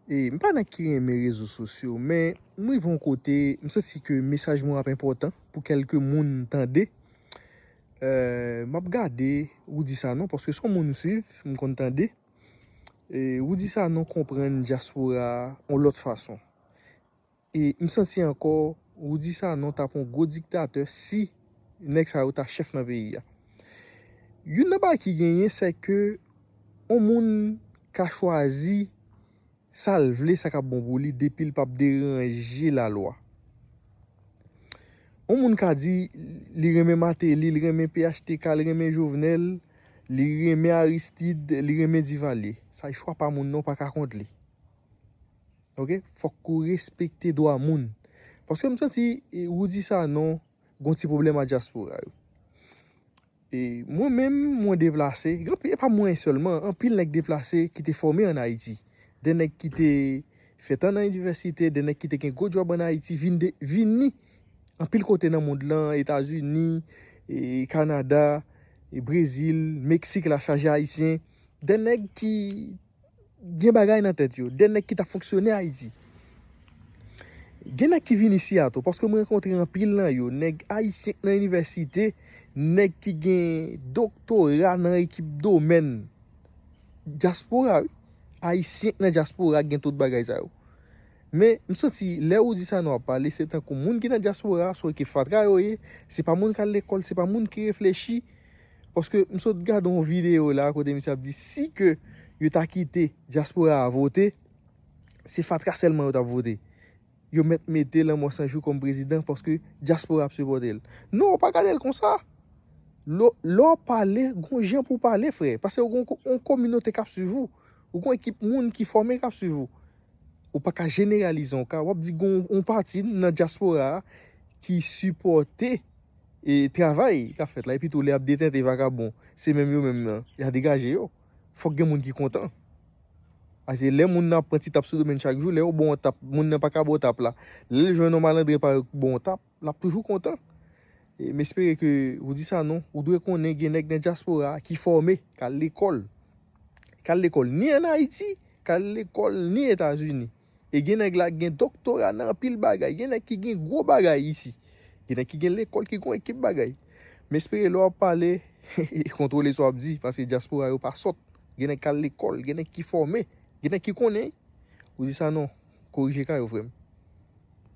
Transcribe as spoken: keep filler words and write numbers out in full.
E m pa nèg ki renmen rezo sosyo, men m rive yon kote, m santi ke mesaj mwen ap enpòtan pou kèlke moun tande. Eh, m ap gade Roody Sanon, paske se yon moun m swiv, m konn tande. E Roody Sanon konprann dyaspora a yon lòt fason. E m santi ankò, Roody Sanon t ap yon gwo diktatè si nèg sa yo ta chèf nan peyi a. Youn nan bagay ki genyen, se ke yon moun ka chwazi sa l vle, sa k ap bon pou li, depi l p ap deranje lalwa. Yon moun ka di li renmen Martelly, li renmen P H T K, li renmen Jovenel, li renmen Aristide, li renmen Duvalier. Sa e chwa pa moun nan, w pa ka kont li. Ok? Fòk ou respekte dwa moun. Paske m santi, eh, Roody Sanon gon ti pwoblèm ak dyaspora yo. E mwen menm, mwen deplase, gen anpil, e pa mwen sèlman, anpil nèg deplase ki te fòme ann Ayiti. De nèg ki te fèt nan inivèsite, de nèg ki te gen gwo djòb ann Ayiti, vin de, vini anpil kote nan mond lan, Etazini, e Kanada, e Brezil, Meksik la chaje Ayisyen. De nèg ki gen bagay nan tèt yo, de nèg ki t ap fonksyone Ayiti. Gen nèg ki vin isi a tou, paske mwen rankontre anpil nan yo, nèg ayisyen k nan inivèsite, nèg ki gen doktora nan ekip domèn. Dyaspora, wi. Ayisyen k nan dyaspora gen tout bagay sa yo. Men, m santi, lè Roody Sanon ap pale, se tankou moun ki nan dyaspora, se yon ekip fatra yo ye, se pa moun k al lekòl, se pa moun ki reflechi. Paske m sot gade yon videyo la, kote misye ap di, si ke yo ta kite dyaspora a vote, se fatra sèlman yo t ap vote. Yo mèt mete Lanmò San Jou kòm prezidan paske dyaspora ap sipòte l. Non, w pa gade l konsa. Lè w, lè w ap pale, gon jan pou w pale, frè. Paske w gon ko-, yon kominote k ap swiv ou. Ou gon ekip moun ki fòme k ap swiv ou. Ou pa ka jeneralize yon ka. W ap di gon yon pati nan dyaspora a ki sipòte e travay k ap fèt la. Epi tou, lè y ap detente vakabon, se menm yo menm nan, y a degaje yo. Fòk gen moun ki kontan. Paske lè moun nan ap pran ti tap sou do men l chak jou, lè yo ba w yon tap, moun nan pa ka ba w tap la. Lè l jwenn yon malandren parèy ki ba w yon tap, l ap toujou kontan. E m espere ke Roody Sanon, ou dwe konnen gen nèg nan dyaspora a ki fòme, k al lekòl. K al lekòl ni ann Ayiti, k al lekòl ni Etazini. E gen nèg la ki gen doktora nan anpil bagay. Gen nèg ki gen gwo bagay isi. Gen nèg ki gen lekòl ki gon ekip bagay. M espere lè w ap pale, kontwole sa w ap di, paske dyaspora yo pa sòt. Gen nèg k al lekòl, gen nèg ki fòme, gen nèg ki konnen. Roody Sanon, korije kay ou, frè m.